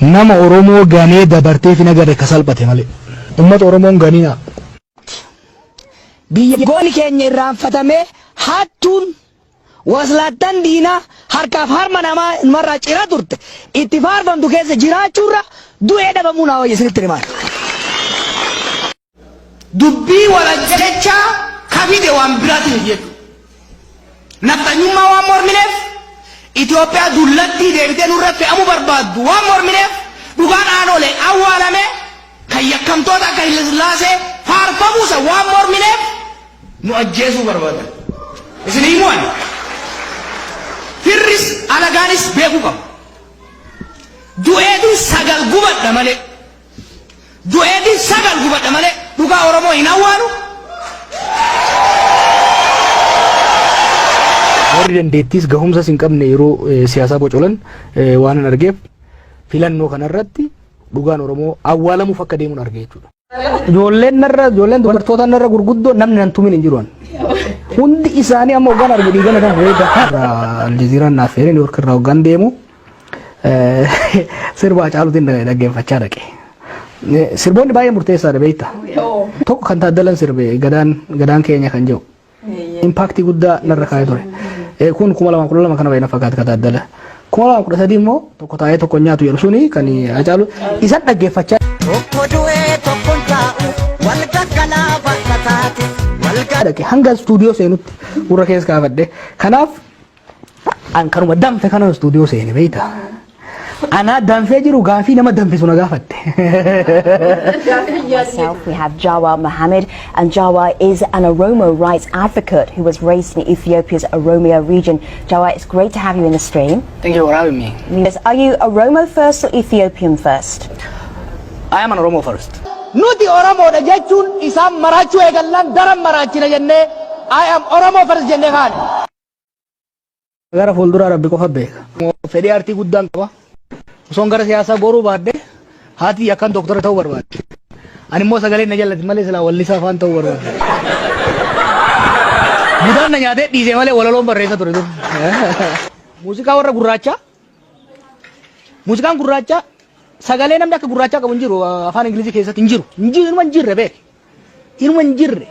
Nama Oromoo ganee dabarteef hin agarre ka salphate malee. Ummata Oromoo hin ganinaa. Biyya goonni keenya irraanfatamee hattuun waslaattan diinaa harkaaf harma namaa numarraa ciraa turte itti faarfamtu keessa jiraachuurra du'ee dhabamuu naa wayya isinitti himaan. Dubbii wal ajjechaa ka fide waan biraati miti jechuudha. Nafxanyummaa waan mormineef, Itoophiyaa dullattii deebitee nurra fe'amuu barbaaddu waan mormineef, dhugaan Aanolee awwaalame kan yakkamtoota akka Hayilasillaasee faarfamuu san waan mormineef nu ajjeesuu barbaadan. Isin himu ani. Firris alagaanis beekuu qaba. Du'eetiin sagal gubadha malee. Du'eetiin sagal gubadha malee dhugaa Oromoo hin awwaalu. Warri dandeettiis gahumsas hin qabne yeroo siyaasaa bocolan waan hin argeef filannoo kanarratti dhugaan Oromoo awwaalamuuf akka deemuun arge jechuudha. Ijoolleen narra ijoolleen dubartoota narra gurguddoo namni nan tumin hin jiru. Hundi isaanii amma hoggaan argu dhiigana kan reega. Aljazeeraan naaf feeree Niiwoork irraa hoggaan deemu Sirba Hacaaluutiin dhaggeeffachaa dhaqe. Sirboonni baay'ee murteessaadha beekta. Tokko kan Taaddalan sirbe gadaan gadaan keenya kan jedhu. Impaaktii guddaa narra kaa'ee ture. Kun 2012 kana baay'ee na fakkaata kan Taaddala. 2013 immoo tokko taa'ee tokko nyaatu jedhu suni kan Hacaalu isan dhaggeeffachaa. Tokko du'ee tokkon taa'u wal gaggalaa bakka taate wal dhaqe hanga istuudiyoo seenutti gurra keessa kaafadhe. Kanaaf An kanuma danfe kanan istuudiyoo seene beekta. Anaa danfee jiru gaafii nama danfisu na gaafatte. Myself, we have Jawar Mohammed, and Jawar is an Oromo rights advocate who was raised in Ethiopia's Oromia region. Jawar, it's great to have you in the stream. Thank you for having me. Yes, are you Oromo first or Ethiopian first? I am an Oromo first. Nuti Oromoodha jechuun isaan maraachuu eegallaan daran maraachina jennee I am Oromo first jennee kaane. Gara fuulduraa Rabbi qofa beeka. Fedhii aartii guddaan qaba. Osoon gara siyaasaa goruu baadhe haati akkan doktora ta'uu barbaadde. Ani immoo sagaleen na jallati malee silaa wallisaa afaan ta'uu barbaadde. Budaan na nyaatee dhiisee malee walaloon barreessa ture dur. Muuziqaa warra gurraachaa. Muuziqaan gurraachaa sagalee namni akka gurraachaa qabu hin jiru afaan Ingilizii keessatti hin jiru. Hin jiru inuma hin jirre beeki. Inuma hin jirre.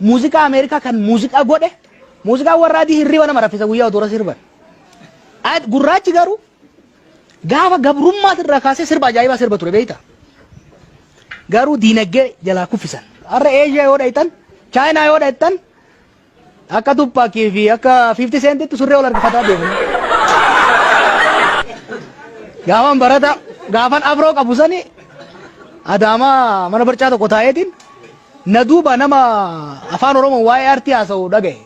Muuziqaa Ameerikaa kan muuziqaa godhe muuziqaa warra adii hirriba nama raffisa guyyaa utuu sirban. Gurraachi garuu gaafa gabrummaa irraa kaasee sirba ajaa'ibaa sirba ture beekta. Garuu diinagdee jalaa kuffisan. Har'a Eeshiyaa yoo dhayxan, Chaayinaa yoo dhayxan akka Tupaakii fi akka 50 Centitti surree ol harkifataa deemu. Gaafan barata gaafan afroo qabu sani Adaamaa mana barcaa tokko taa'eetiin na duuba nama afaan Oromoo waa'ee aartii haasa'u dhagaye.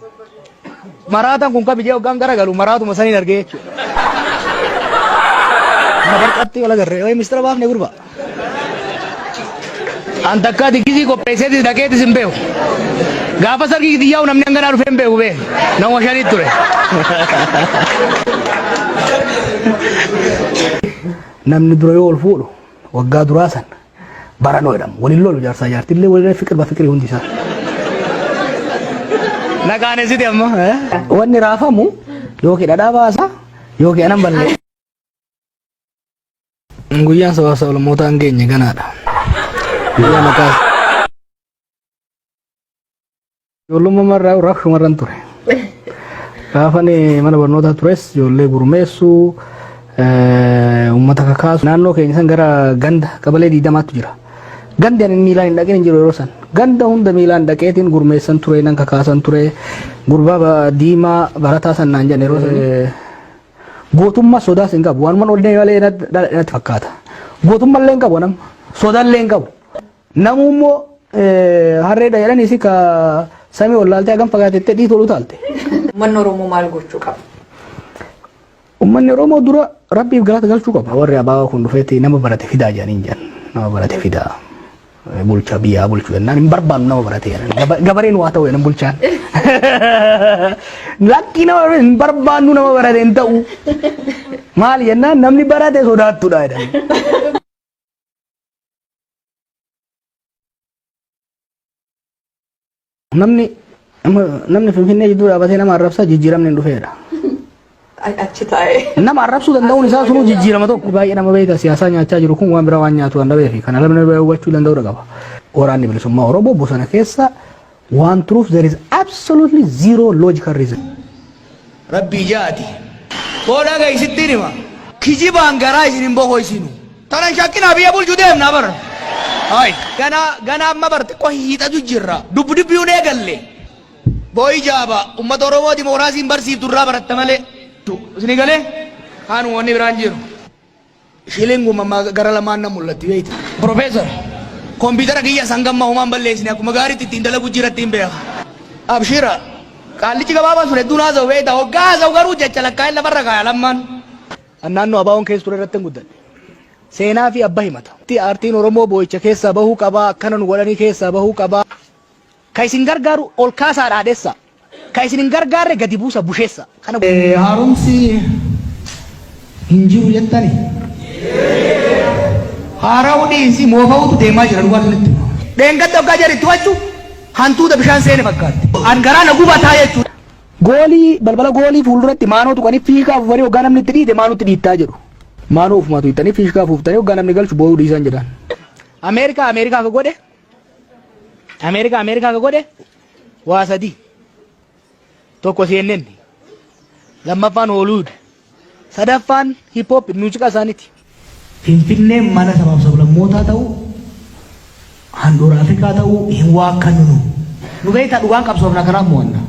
Maraataan kun kabijee hoggaan garagalu maraatuma saniin argee jechuudha. Mana barcaatti wal agarree wayi mistira baafne gurba. An takkaa diggisii qopheesseetis dhaqeetis hin beeku. Gaafa sargii xiyyaa'u namni hanganaa dhufee hin beeku bee. Nama shaniit ture. Namni dura yoo ol fuudhu waggaa duraa san baranoo jedhama. Waliin lolu jaarsaa jaartillee waliin fiqir ba fiqirii hundi isaa. Naqaanesite amma. Wanni raafamu yookiin dhadhaa baasa yookiin anan balleessa. Guyyaan sabaaf sablammootaa hin geenye ganaadha. Guyyaa maqaa ijoollummaa irraa rakshumarran ture. Gaafan mana barnootaa tures ijoollee gurmeessuu uummata kakaasu naannoo keenya san gara ganda qabalee diidamaatu jira. Gandi ani miilaan hin dhaqin hin jiru yeroo san. Ganda hunda miilaan dhaqeetiin gurmeessan ture nan kakaasan ture. Gurbaa diimaa barataa san naan jedhan yeroo san. Gootummaa sodaas hin qabu. Waanuma onnee malee natti fakkaata. Gootummaa illee hin qabu nama. Sodaa illee hin qabu. Namuu immoo harreedha jedhaniis ka samii ol laaltee hagam fagaatettee dhiitoo utaalte. Uummanni Oromoo maal gochuu qaba? Uummanni Oromoo dura rabbiif galata galchuu qaba. Warri abaabaa kun dhufeetti nama barate fidaa jedhanii hin jedhan. Nama barate fidaa. Bulchaa biyyaa bulchu jennaan hin barbaannu nama barate jedhan. Gabareen waa ta'u jedhan bulchaan. Lakkii nama hin barbaannu nama barate hin ta'u. Maali jennaan namni barate sodaattudha jedhan. Namni namni Finfinnee jidduu dhaabatee nama arrabsaa jijjiiramni hin dhufeedha. Achi taa'ee. Nama arrabsuu danda'uun isaa sunuu jijjiirama tokko. Baay'ee nama beekta siyaasaa nyaachaa jiru kun waan biraa waan nyaatu waan dhabeefi kana namni hubachuu danda'uu qaba. Waraanni bilisummaa Oromoo bosona keessa waan turuuf there is absolutely zero logical reason. Rabbii ja'ati. Boo dhaga'i sittiin hima. Kijibaan garaa isin hin bokoysinu. Tana hin shakkinaa biyya bulchu deemna bar. Hayi. Ganaa ganaa amma bar xiqqoo hiixatu jirra. Dubbi dubbiyuun eegalle. Boo ijaaba ummata Oromoo dimookiraasiin barsiiftu irraa baratta malee. Isinii galee? Kaanuma wanni biraan jiru. Shilinguma gara lamaan na mul'atti beekta. Professor, kompiitara kiyya san gamma homaan balleessine akkuma gaariitti ittiin dalagu jira ittiin beeka. Abshira, qaallichi gabaabaan sun hedduun haasa'u beekta. Hoggaa haasa'u garuu jecha lakkaa'ee lafarra kaaya lammaan. An naannoo ABOn keessa ture irratti hin guddadhe. Seenaa fi abba himata. Aartiin Oromoo boo'icha keessaa bahuu qaba, akkana nu godhanii keessaa bahuu qaba. Ka isin gargaaru ol kaasaa dhaadhessa. Ka isin hin gargaarre gadi buusa busheessa. Kana. Haaromsi hin jiru jettani? Haara'uu dhiisi moofa'uutu deemaa jira dhugaa isinitti hima. Dheengadda hoggaa jarri itti waccu hantuuta bishaan seene fakkaatti. An garaa na gubataa jechuudha. Goolii balbala goolii fuulduratti maanoo tuqanii fiishkaa afuufanii hoggaa namni itti dhiite maanutti dhiittaa jedhu. Maanoo ofumaa tuqxanii fiishkaa afuuftanii hoggaa namni galchu boo'uu dhiisan jedhan. Ameerikaa Ameerikaa ka godhe Ameerikaa Ameerikaa ka godhe waa sadii. Tokko CNN. Lammaffaan Hollywood. Sadaffaan hip hop muuziqaa isaaniiti. Finfinneen mana sabaaf sablammootaa ta'uu, handhuura Afrikaa ta'uu hin waakkannu nu. Nu beektaa dhugaan qabsoofna kanaaf mo'anna.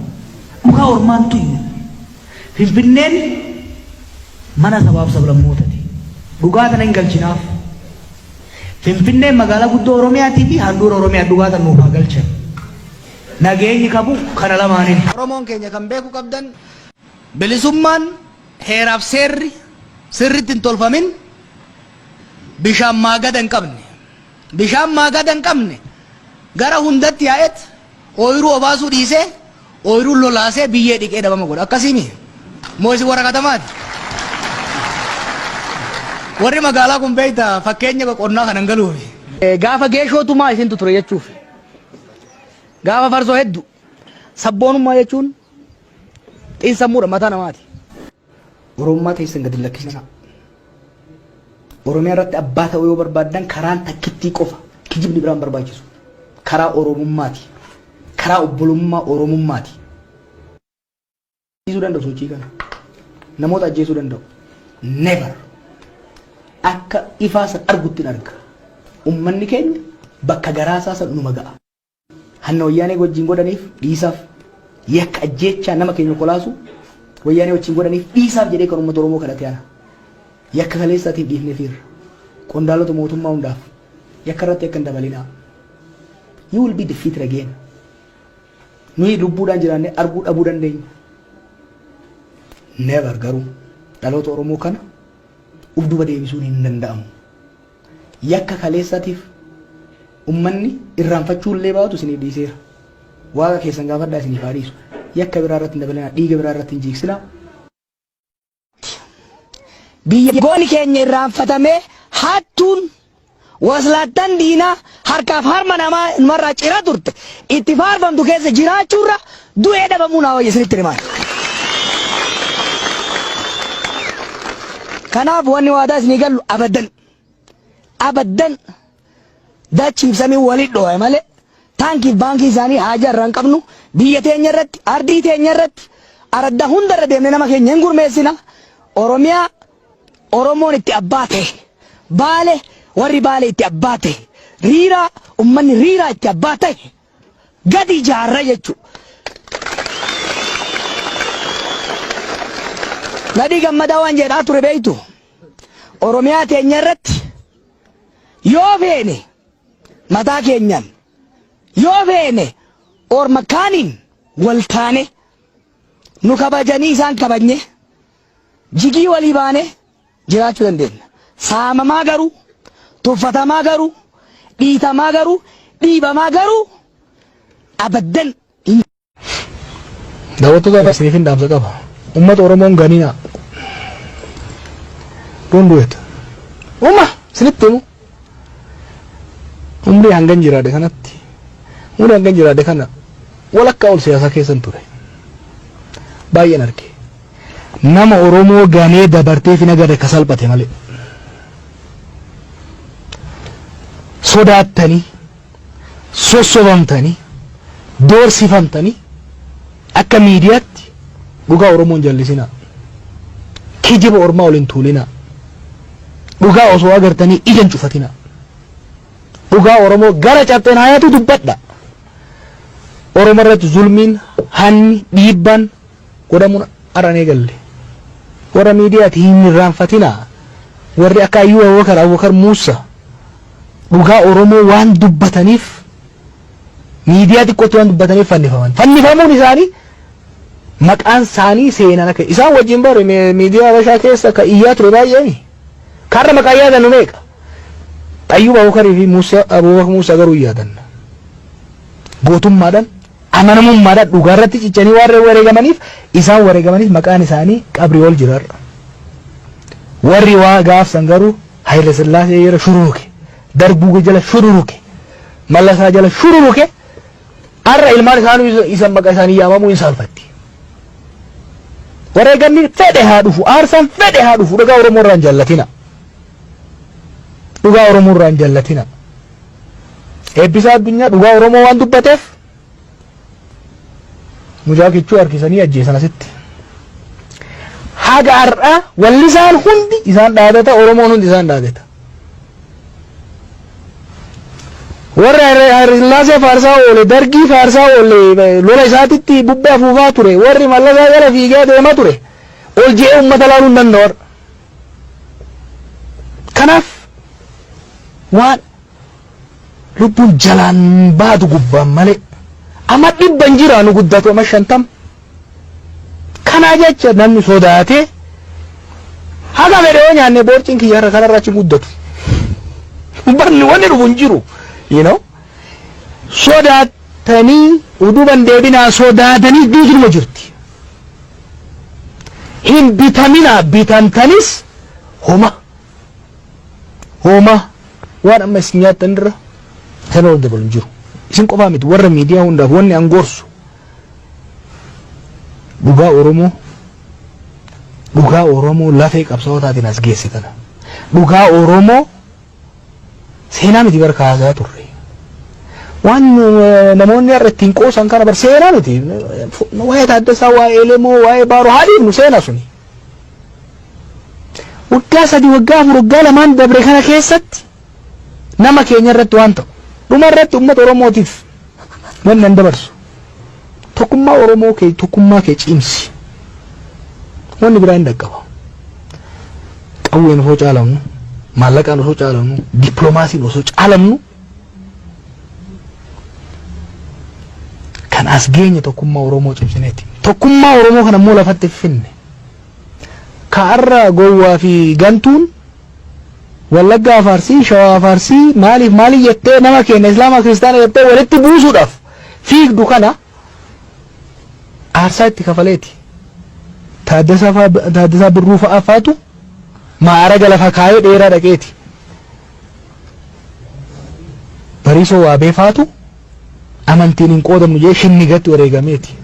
Dhugaa ormaan tuynu. Finfinneen mana sabaaf sablammootati. Dhugaa tana hin galchinaaf. Finfinneen magaalaa guddoo Oromiyaatii fi handhuura Oromiyaa dhugaa tana nuuf haa galchan. Nageenyi ka bu'u kana lamaaniin. Oromoon keenya kan beekuu qabdan bilisummaan heeraaf seerri sirritti hin tolfamin bishaan maagada hin qabne. Bishaan maagada hin qabne gara hundatti yaa'et ooyiruu obaasuu dhiisee ooyiruu lolaasee biyyee dhiqee dhabama godha. Akkasiimi? Moo isin warra katamaati? Warri magaalaa kun beekta fakkeenya qonnaa kanan galuufi. Gaafa geeshoo tumaa isintu ture jechuuf. Gaafa farsoo hedduu. Sabboonummaa jechuun xiinsammuudha mataa namaati. Oromummaa teessan gadi hin lakkisinaa. Oromiyaa irratti abbaa ta'uu yoo barbaaddan karaan takkittii qofa kijibni biraan barbaachisu. Karaa Oromummaati. Karaa obbolummaa Oromummaati. Ajjeesuu danda'u sochii kana. Namoota ajjeesuu danda'u. Never. Akka ifaa san argutti hin arga. Ummanni keenya bakka garaasaa san numa ga'a. Hanna wayyaanee wajjin godhaniif dhiisaaf yakka ajjeechaa nama keenya kolaasu wayyaanee wajjin godhaniif dhiisaaf jedhee kan uummata Oromoo kadhate ana. Yakka kaleessaatiif dhiifneefiirra. Qondaalota mootummaa hundaaf yakka irratti akka hin dabalinaa. You will be defeated again. Nuyi lubbuudhaan jiraannee arguu dhabuu dandeenya. Never garuu dhaloota Oromoo kana uf duuba deebisuun hin danda'amu. Yakka kaleessaatiif ummanni irraanfachuu illee baatu isiniif dhiiseera. Waaqa keessan gaafadhaa isiniif haa dhiisu. Yakka biraa irratti hin dabalinaa, dhiiga biraa irratti hin jiigsinaa. Biyya goonni keenya irraanfatamee hattuun waslaattan diinaa harkaaf harma namaa numarraa cira turte itti faarfamtu keessa jiraachuurra du'ee dhabamuu naa wayya isinitti himaa. Kanaaf wanni waadaa isinii gallu abaddan abaddan dachiif samii walitti dhoohe malee taankiif baankii isaanii haajaa irraa hin qabnu biyya teenya irratti ardii teenya irratti araddaa hunda irra deemnee nama keenya hin gurmeessina Oromiyaa Oromoon itti abbaa ta'e Baale warri Baale itti abbaa ta'e Riiraa ummanni Riiraa itti abbaa ta'e gadi ijaarra jechuudha. Nadhii Gammadaa waan jedhaa ture beektu Oromiyaa teenya irratti yoo feene mataa keenyan yoo feene orma kaaniin wal taane nu kabajanii isaan kabajne jigii walii baane jiraachuu dandeenya. Saamamaa garuu, tuffatamaa garuu, dhiitamaa garuu, dhiibamaa garuu abaddan hin Daawwattoota isiniifin dhaamsa qaba. Uummata Oromoon ganinaa. Don't do it. Uma isinitti himu. Umrii hangan jiraadhe kanatti umrii hangan jiraadhe kana walakkaa ol siyaasaa keessan ture. Baay'een arge. Nama Oromoo ganee dabartee hin agarre ka salphate malee. Sodaattanii, sossobamtanii, doorsifamtanii akka miidiyaatti dhugaa Oromoo hin jallisinaa. Kijiba ormaa ol hin tuulinaa. Dhugaa osoo agartanii ija hin cufatinaa. Dhugaa Oromoo gara cabxeen haayatu dubbadha. Oromoo irratti zulmiin, hanni, dhiibbaan godhamuun har'a hin eegalle. Warra miidiyaati hin irraanfatinaa. Warri akka Ayyuu Abubakar, Abubakar Muussa dhugaa Oromoo waan dubbataniif miidiyaa xiqqootti waan dubbataniif fannifaman. Fannifamuun isaanii maqaan isaanii seenan akka isaan wajjin bare miidiyaa Habashaa keessa ka iyyaa ture baay'eemi. Karra maqaa yaadannu meeqa? Ayyuub Abukarii fi Muusaa Abubakar Muusaa garuu hin yaadanna. Gootummaadhaan amanamummaadhaan dhugaa irratti cichanii waan wareegamaniif isaan wareegamaniif maqaan isaanii qabrii ol jira har'a. Warri waa gaafsan garuu Haayile Sillaasee jala shururuke, Darguu jala shururuke, Mallasaa jala shururuke har'a ilmaan isaanii isa maqaa isaanii yaamamuu hin saalfatti. Wareegamni fedhe haa dhufu, aarsaan fedhe haa dhufu, dhugaa Oromoo irraa hin jallatina. Dhugaa Oromoo irraa hin jallatina. Eebbisaa Addunyaa dhugaa Oromoo waan dubbateef mucaa kichuu harkisanii ajjeesan asitti. Haga har'aa wallisaan hundi isaan dhaadata, Oromoon hundi isaan dhaadata. Warra Hayilasillaasee faarsaa oole, Dargii faarsaa oole, lola isaatitti bubbee afuufaa ture, warri Mallasaa jala fiigee deemaa ture, ol je'ee uummata laaluu hin danda'u har'a. Kanaaf waan lubbuun jalaan baatu gubbaan malee amma dhibban jira nu guddatu amma 50. Kanaa jecha namni sodaatee haga fedhe yoo nyaanne boorciin kiyya har'a kanarra achi guddatu. Barni wanni dhufu hin jiru. You know? Sodaattanii uduban deebinaa sodaatanii duutunuma jirti. Hin bitaminaa bitamtanis homa. Homa waan amma isin nyaattan irra kan ol dabalu hin jiru. Isin qofaa miti warra miidiyaa hundaaf wanni an gorsu dhugaa Oromoo dhugaa Oromoo lafee qabsaa'otaatiin as geesse tana. Dhugaa Oromoo seenaa miti bar kaasaa turre. Waan namoonni har'a ittiin qoosan kana bar seenaa miti. Waa'ee Taaddasaa, waa'ee Elemoo, waa'ee Baaroo haa dhiifnu seenaa suni. Waggaa 3, waggaa 4, waggaa 2n dabre kana keessatti nama keenya irratti waan ta'u. Dhuma irratti uummata Oromootiif wanni an dabarsu. Tokkummaa Oromoo kee tokkummaa kee cimsi. Wanni biraa hin dhaqqaba. Qawween osoo caalamnu, maallaqaan osoo caalamnu, dippiloomaasiin osoo caalamnu kan as geenye tokkummaa Oromoo cimsineeti. Tokkummaa Oromoo kana immoo lafatti finne. Ka har'a gowwaa fi gantuun Wallaggaa Faarsii, Shawaa Faarsii maaliif maaliif jettee nama keenya Islaamaa Kiristaana jettee walitti buusuudhaaf fiigdu kana aarsaa itti kafaleeti. Taaddasaa faa- Taaddasaa Birruu fa'aa faatu maaraga lafa kaayee dheeraa dhaqeeti. Bariisoo Waabee faatu amantiin hin qoodamnu jedhee shinnigatti wareegameeti.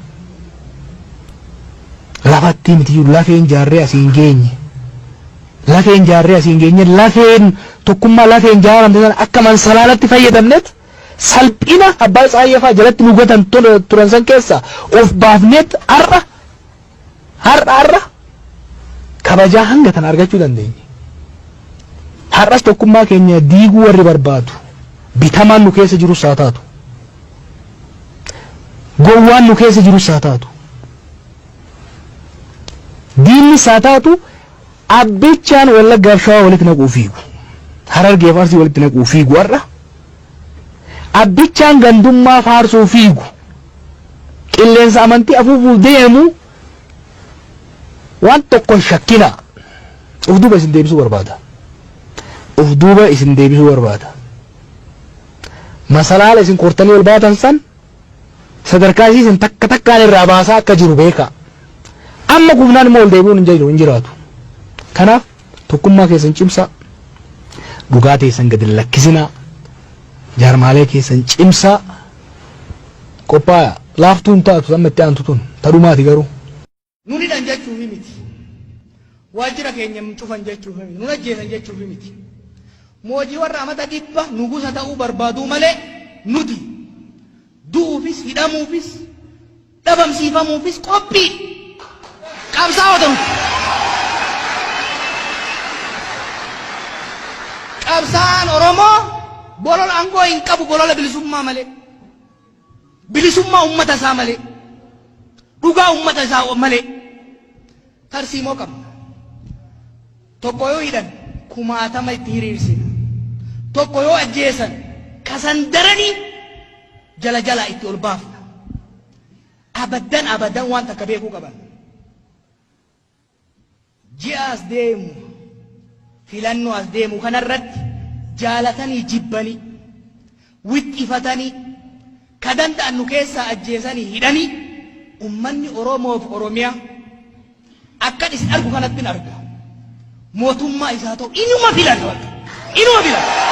Lafatti miti jiru lafeen jaarree asiin geenye. Lafeen jaarree asiin geenye lafeen tokkummaa lafeen jaaramte sana akka mansalaalatti fayyadamnet salphina abbaa Tsaayyee fa'aa jalatti nu gatan turan san keessaa of baafneet har'a har'a har'a kabajaa hanga tana argachuu dandeenye. Har'as tokkummaa keenya diiguu warri barbaadu bitamaan nu keessa jirus haa taatu. Gowwaan nu keessa jirus haa taatu. Diinnis haa taatu abbichaan Wallaggaaf Shawaa walitti naquu fiigu. Harargeef Arsii walitti naquu fiigu har'a. Abbichaan gandummaa faarsuu fiigu. Qilleensa amantii afuufuuf deemu waan tokko hin shakkinaa. Uf duuba isin deebisuu barbaada. Uf duuba isin deebisuu barbaada. Masalaala isin kortanii ol baatan san sadarkaa isii isin takka takkaan irraa baasaa akka jiru beekaa. Amma kufnaan immoo ol deebi'uun hin jiru hin jiraatu. Kanaaf tokkummaa keessan cimsaa. Dhugaa teessan gadi hin lakkisinaa. Jaarmaalee keessan cimsaa. Qophaa'aa. Laaftuu hin taatu amma itti aantu tun. Ta dhumaati garuu. Nun hidhan jechuufi miti. Waajjira keenya hin cufan jechuuf miti, nun ajjeesan jechuuf miti. Moojii warra amata 100 nugusa ta'uu barbaaduu malee nuti du'uufis hidhamuufis dhabamsiifamuufis qophii qabsaa'ota nuti. Qabsaa'aan Oromoo bolola aangoo hin qabu bolola bilisummaa malee. Bilisummaa ummata isaa malee. Dhugaa ummata isaa malee. Tarsiimoo qabna. Tokko yoo hidhan kumaatama itti hiriirsina. Tokko yoo ajjeesan kasan daranii jala jalaa itti ol baafna. Abaddan abadan waan takka beekuu qaban. Ji'a as deemu filannoo as deemu kanarratti jaalatanii jibbanii wixxifatanii ka danda'an nu keessaa ajjeesanii hidhanii ummanni Oromoof Oromiyaa akkan isin argu kanattin arga. Mootummaa isaa ta'u inuma filata bakka. Inuma filata.